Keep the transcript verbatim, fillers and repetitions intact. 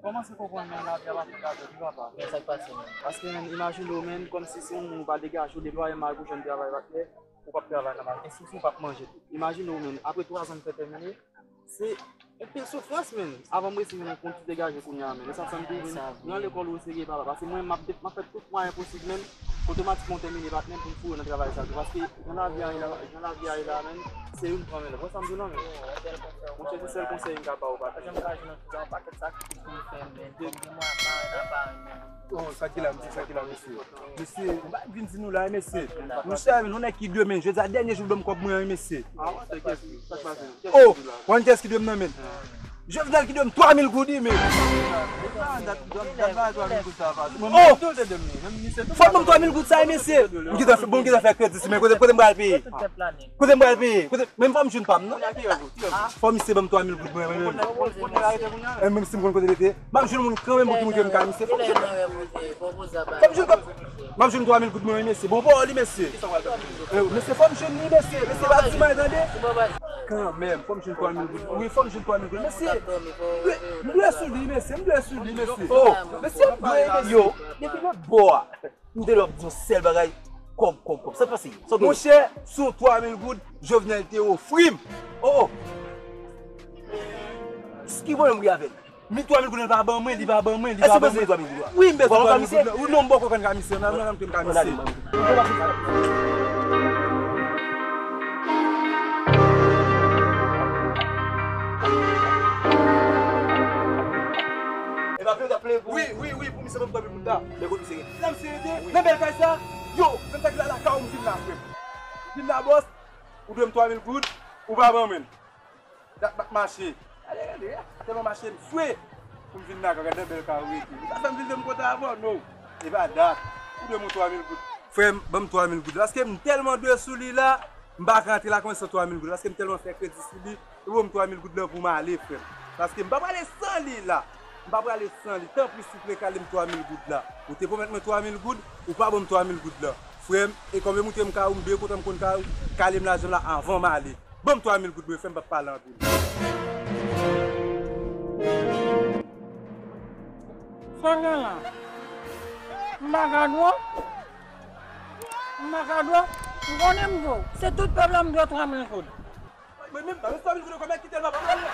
Kòmanse konprann, men, lavi a pa fèt gate, wi, papa. Men sa k pase, men? Paske, men, imajine w, men, kòmsi se yon moun ou pa degaje w, deplwaye mal pou jwenn travay, patnè, ou p ap travay nòmal. Enstriksyon p ap manje tou. Imajine w, men, apre twa zan m fè tèmine, se yon pil soufrans, men. Avan m resi, men, konn ti degaje kounye a, men. E sa fè m tou vin nan lekòl ou serye, papa. Paske mwen, m ap, m ap fè tout mwayen posib, men, otomatikman w tèmine, patnè, pou m foure nan travay sa tou. Paske jan lavi a ye la, jan lavi a ye la, men, se youn pran, men, lòt. Wè sa m di w la, men? Monchè, se sèl konsèy m ka ba w, patnè. Oh, sa ki la, mesye, sa ki la, mesye. Mesye, m pa vin di nou la, mesye. Monchè, nou nèg ki demen, jodi a dènye jou ban m kòb mwen an, mesye. Oh, konn kiyès ki dwe m nan men? Jovenel ki dwe m twa mil goud, wi, men. Oh, fò l ban m twa mil goud sa, wi, mesye. M gentan fè, bon, m gentan fè kredi, men kote, kote m pral peye? Kote m pral peye? Kote, men fò m jwenn pa m, non? Fò misye ban m twa mil goud mwen, mwen menm. E menm si m konn kote l rete, m ap jwenn moun kanmenm pou ki montre m ka misye. Fò m jwenn, fò m jwenn, m ap jwenn twa mil goud mwen, mesye. Bon, bon, li, mesye. Eh, mesye, fò m jwenn li, mesye. Mesye, pa di mwen, tande. Kanmenm, fò m jwenn twa mil goud. Wi, fò m jwenn twa mil goud. Mesye, m dwe, m dwe sou li, mesye. M dwe sou li, mesye. Oh, mesye, m dwe, mesye. Yo, depi lòt bò a. M te dwe ap di yon sèl bagay, kòb, kòb, kòb. Sa k pase? Sa w te... Monchè, se yon twa mil goud Jovenel te ofri m. Oh, oh. Ki pwoblèm ou gen avè l? Mi twa mil goud, li pa ban mwen, li pa ban mwen, li pa ban mwen. Èske w bezwen twa mil goud la? Wi, m bezwen twa mil goud la. Wi, non, m poko konn ka misye. Nan, nan, nan, m ka misye. E pa vle, w t ap plenyen pou... Wi, wi, wi, pou misye ban m twa mil goud la. Men kote misye rete? La misye rete? Nan bèl kay sa? Yo, menm sa ki la lakay ou m vin la, frè m. Vin la, bòs, ou dwe m twa mil goud, ou pa ban mwen l. Dat m ap mache. Gade, gade, tèlman mache m swe pou m vin la, gade nan bèl kay ou rete. Ou ta fè m vin de m kote avè w, non. E pa dat. Ou dwe m yon twa mil goud. Frè m, ban m twa mil goud la. Paske m tèlman dwe sou li la, m pa ka antre la kòm san twa mil goud la. Paske m tèlman fè kredi sou li. Ou ban m twa mil goud la pou m ale, frè m. Paske m pa prale san li la. M pa prale san li. Tanpri, souple, kale m twa mil goud la. Ou te pwomèt mwen twa mil goud, ou pa ban m twa mil goud la. Frè m, e kòm yo montre m kay ou, m byen kontan m konn kay ou, kale m lajan la avan m ale. Ban m twa mil goud mwen, frè m, p ap pale anpil. Sa gen la? M pa ka dwe w? M pa ka dwe w? M konnen m dwe w. Se tout pèp la m dwe twa mil goud. Mwen menm, pa mwen twa mil goud ankò, mèt kite l, m ap pale.